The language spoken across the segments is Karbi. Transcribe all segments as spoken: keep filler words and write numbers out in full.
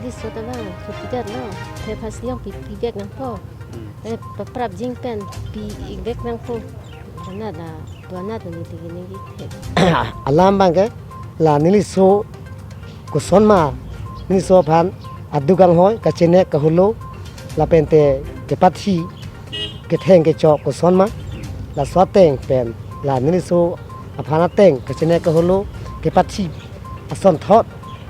Neliso ta bang, so pidetlo. Te pasi jong pi, pivek nangpo. Hmm. Eh, paprap jing pen, pivek nangpo. Anat la, do anat la neli tiki neli the. Alam abang ke, la neliso koson ma, neliso aphan aduk anghoi, kachenek kaholo, lapen te kepathi, ketheng kechok koson ma, laso ateng pen, la neliso aphan ateng, kachenek kaholo, kepathi asonthot,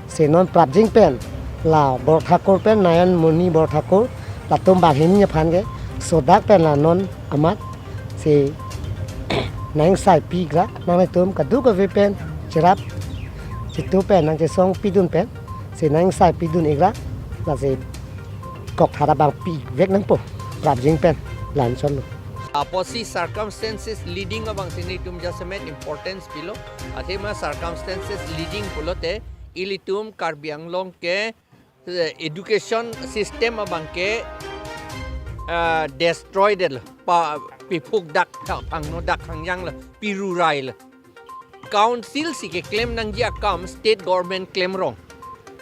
si non prap jing pen, la Borthakur pen, Nayan Muni Borthakur, latum banghini aphan ke, sodak pen la non amat, si nang sai pi ikra, nanglitum kadokave pen, cherap, chitu pen, nangchesong pidun pen, si nang sai pidun ikra, lasi kok thara bang pivek nangpo, prap jing pen, la-anchotlo. Apotsi circumstances leading abang si nelitum jasemet importance pilo. Athema circumstances leading pulote ilitum Karbi Anglong ke, eh, education system abang ke, eh, destroy detlo, pa, piphuk dak, pangno dak hangjanglo, pirurailo. Council si keklem nangji akam state government klemrong.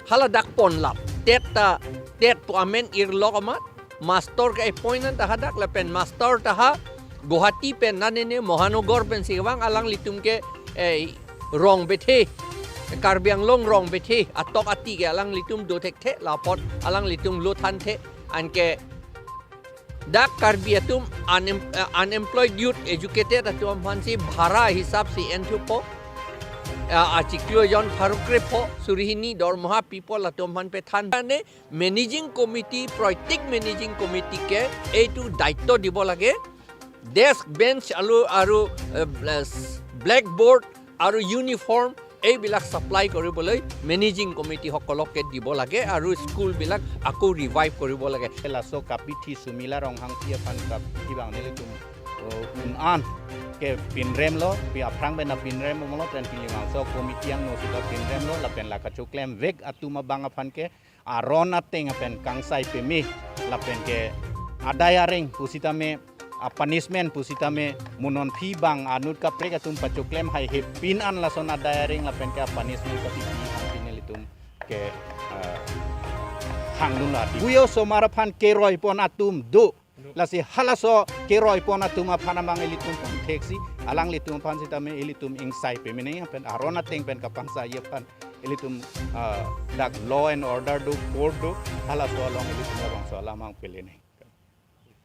Hala dak ponlap. TET ta, TET pu amen irlok amat. Master ke appoint an ta hadak lapen master ta ha Guwahati pen nanene Mohanagar pen si vang alanglitum ke, eh, rong bethe. Karbi Anglong rong bethe. Atok ati ke alanglitum do thekthe lapot alanglitum lo thanthe. Anke dak Karbi atum unem-, eh, unemployed youth educated atum aphan si bhara hisap si enthupo. Eh, achiklo jon pharo krepho, suri hini dormoha pipo latum aphan pethan. Ane managing committee, proitek managing committee ke eitu daityo dibo lage. Desk, bench, alu, aru, eh, blas-, blackboard, aru uniform, এইবিলাক supply কৰিবলৈ managing committee সকলকে দিব লাগে আৰু স্কুলবিলাক আকৌ revive কৰিব লাগে। Laso kapithi Sumila Ronghangpi aphan kapithi bang nelitum, oh, un-an ke pinremlo, pi aphrang pen pinrem molo pen pini bangso committee angno sita pinremlo, lapen la kachoklem vek atum abang aphan ke aron ateng pen kangsai peme, lapen ke adai areng pusitame, a punishment pusitame, mo non phi bang anut kaprek atum pachoklem haihepin an lason adai areng lapen ke a punishment kapipi hangpi nelitum ke, eh, hangdun lati. Puyo osomar aphan keroi pon atum do. Lasi halaso keroi pon atum aphan amang ilitum pon theksi, alanglitum aphan sitame ilitum ingsai peme nangji pen aron ateng pen kapangsai aphan ilitum, ah, dak law and order do, court do, halaso along ilitum labangso alam ang pele nangji.